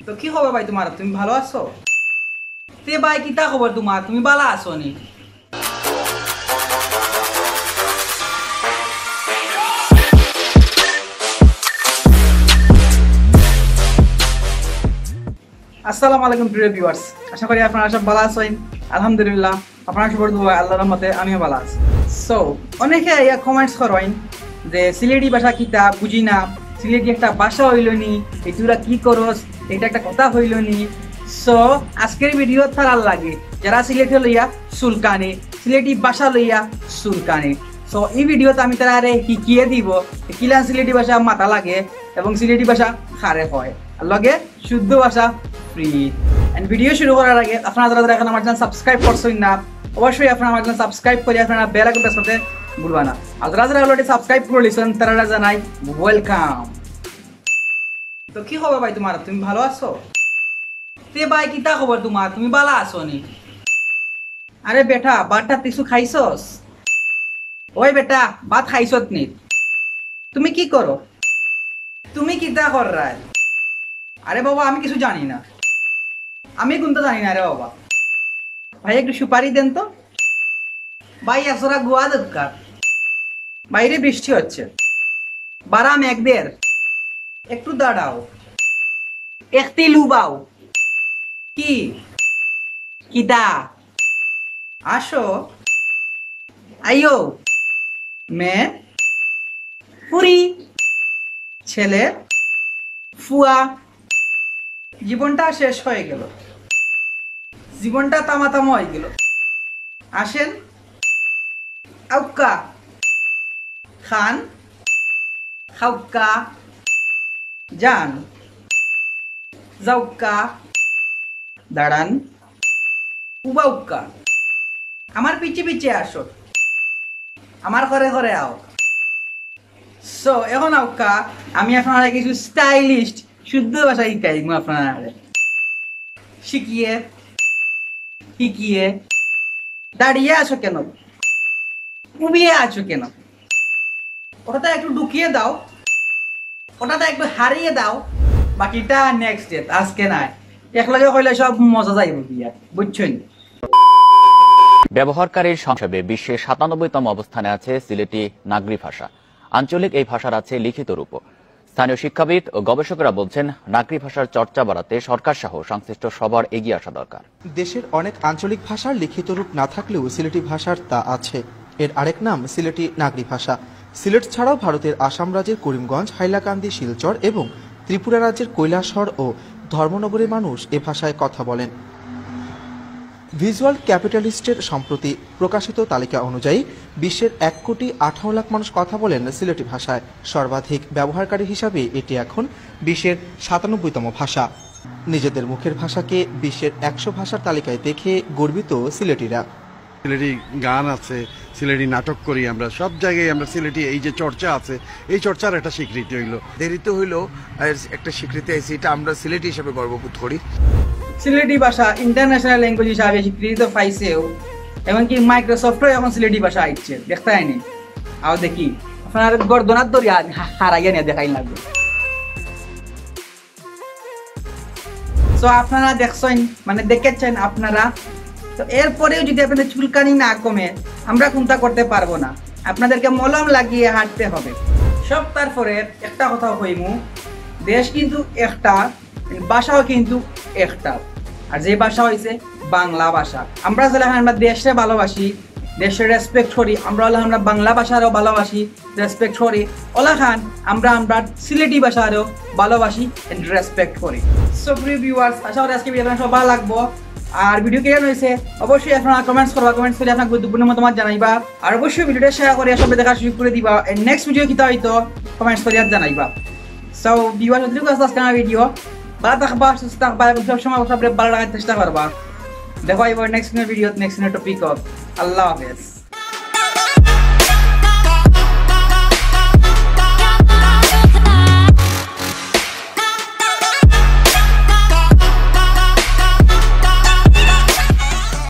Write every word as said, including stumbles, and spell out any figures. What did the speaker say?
তো কি খবর ভাই তোমার? তুমি ভালো আছো? তে ভাই, কিতা খবর তোমার? তুমি ভালা আছো নি? আসসালামু আলাইকুম প্রিয় ভিউয়ার্স, আশা করি আপনারা সব ভালো আছেন। আলহামদুলিল্লাহ, আপনারা সবার দোয়া, আল্লাহর রহমতে আমিও ভালো আছি। সো, অনেকে আইয়া কমেন্টস করেন যে সিলেটি ভাষা কিতা, বুঝি না, সিলেটি একটা ভাষা হইল নি, এ তোরা কি করস, এটা একটা কথা হইল নি। সো, আজকের ভিডিও তারার লাগে, যারা সিলেটি লইয়া চুলকানি, সিলেটি ভাষা লইয়া চুলকানি। সো, এই ভিডিওতে আমি তারারে শিখিয়ে দিব কিলান সিলেটি ভাষা মাতা লাগে এবং সিলেটি ভাষা কারে কয়, আর লগে শুদ্ধ ভাষা ফ্রি। এন্ড ভিডিও শুরু করার আগে আপনারা যারা যারা এখন আমার চ্যানেল সাবস্ক্রাইব করছেন না, অবশ্যই আপনারা আমার চ্যানেল সাবস্ক্রাইব করে আপনারা বেল আইকন প্রেস করতে ভুলবা না। আর যারা যারা অলরেডি সাবস্ক্রাইব করে দিয়েছেন তারা জানাই ওয়েলকাম। তো কি খবর ভাই তোমার? তুমি ভালো আছো? তে ভাই, কিতা খবর তোমার? তুমি ভালো আছো নি? আরে বেটা, ভাতটা কিছু খাইছস? ওই বেটা, ভাত খাইছত নি? তুমি কি করো? তুমি কিতা কররায়? আরে বাবা, আমি কিছু জানি না। আমি কুন্তা জানি না রে বাবা। ভাই, একটু সুপারি দেন তো। ভাই, একজোড়া গুয়া দরকার। বাইরে বৃষ্টি হচ্ছে। বারা মেঘ দের। একটু দাঁড়াও। একটি লুবাও। কি? কিতা? আসো। আইও। মেয়ে। ফুরি। ছেলে। ফুয়া। জীবনটা শেষ হয়ে গেল। জীবনটা তামা তামা হয়ে গেল। আসেন। আউক্কা। খান। খাউক্কা। যান। যাউক্কা। দাঁড়ান। উবাউক্কা। আমার পিছে পিছে আসো। আমার ঘরে ঘরে আও। সো, এখন আউক্কা, আমি আপনারা কিছু স্টাইলিস্ট শুদ্ধ ভাষা শিখাইমু আপনারা। শিখিয়ে, শিখিয়ে, দাঁড়িয়ে আছো কেন? উবিয়ে আছো কেন? ওটাতে একটু ঢুকিয়ে দাও, ওটাতে একটু হারিয়ে দাও, বাকিটা নেক্সট ডেট, আজকে নাই। একলগে কইলে সব মজা যাইব গিয়া, বুঝছেন? ব্যবহারকারীর সংখ্যা হিসাবে বিশ্বে সাতানব্বইতম অবস্থানে আছে সিলেটি নাগরি ভাষা। আঞ্চলিক এই ভাষার আছে লিখিত রূপও। স্থানীয় শিক্ষাবিদ ও গবেষকেরা বলছেন, নাগরি ভাষার চর্চা বাড়াতে সরকার সহ সংশ্লিষ্ট সবার এগিয়ে আসা দরকার। দেশের অনেক আঞ্চলিক ভাষার লিখিত রূপ না থাকলেও সিলেটি ভাষার তা আছে। এর আরেক নাম সিলেটি নাগরি ভাষা। সিলেট ছাড়াও ভারতের আসাম রাজ্যের করিমগঞ্জ, হাইলাকান্দি, শিলচর এবং ত্রিপুরা রাজ্যের কৈলাসহর ও ধর্মনগরের মানুষ এ ভাষায় কথা বলেন। ভিজুয়াল ক্যাপিটালিস্টের সম্প্রতি প্রকাশিত তালিকা অনুযায়ী বিশ্বের এক কোটি আঠারো লাখ মানুষ কথা বলেন সিলেটি ভাষায়। সর্বাধিক ব্যবহারকারী হিসাবে এটি এখন বিশ্বের সাতানব্বইতম ভাষা। নিজেদের মুখের ভাষাকে বিশ্বের একশো ভাষার তালিকায় দেখে গর্বিত সিলেটিরা। সিলেটি গান আছে, সিলেটি নাটক করি আমরা, সব জায়গায় আমরা সিলেটি এই যে চর্চা আছে, এই চর্চার একটা স্বীকৃতি হইল। দেরিতে হইলেও এর একটা স্বীকৃতি আছে, এটা আমরা সিলেটি হিসাবে গর্ববোধ করি। সিলেটি ভাষা ইন্টারন্যাশনাল ল্যাঙ্গুয়েজ হিসাবে স্বীকৃতি তো পাইছেও, এমনকি মাইক্রোসফটও এখন সিলেটি ভাষা আইছে, দেখতে হয়নি। আও দেখি, আপনার গর্দনার দরিয়া হারাইয়া নিয়ে দেখাই লাগবে। তো আপনারা দেখছেন, মানে দেখেছেন আপনারা। তো এরপরেও যদি আপনাদের চুলকানি না কমে, আমরা কুন্তা করতে পারবো না। আপনাদেরকে মলম লাগিয়ে হাঁটতে হবে। সব তারপরে একটা কথা কইমু, দেশ কিন্তু একটা, ভাষাও কিন্তু একটা। আর যে ভাষা হইছে বাংলা ভাষা। আমরা যেলাখান আমরা দেশে ভালোবাসি, দেশে রেসপেক্ট করি, আমরা হলে আমরা বাংলা ভাষারও ভালোবাসি, রেসপেক্ট করি। ওলাখান আমরা আমরা সিলেটি ভাষারও ভালোবাসি এন্ড রেসপেক্ট করি। সো প্রিয় ভিউয়ার্স, আশা করি আজকে ভিডিওটা সব ভালো লাগবো। আর ভিডিও কেমন হয়েছে অবশ্যই আপনারা কমেন্টস করবা, কমেন্টস করে আপনার গুরুত্বপূর্ণ মতামত জানাইবা। আর অবশ্যই ভিডিওটা শেয়ার করে সবাই দেখার সুযোগ করে দিবা। এন্ড নেক্সট ভিডিও কিতা হইতো কমেন্টস করে আর জানাইবা। সো ভিউয়ার্স, অতটুকু আছে আজকে আমার ভিডিও। ভালো থাকবা, সুস্থ থাকবা এবং সবসময় সবরে ভালো রাখার চেষ্টা করবা। দেখা হইব নেক্সট কোনো ভিডিও, নেক্সট কোনো টপিক। আল্লাহ হাফেজ।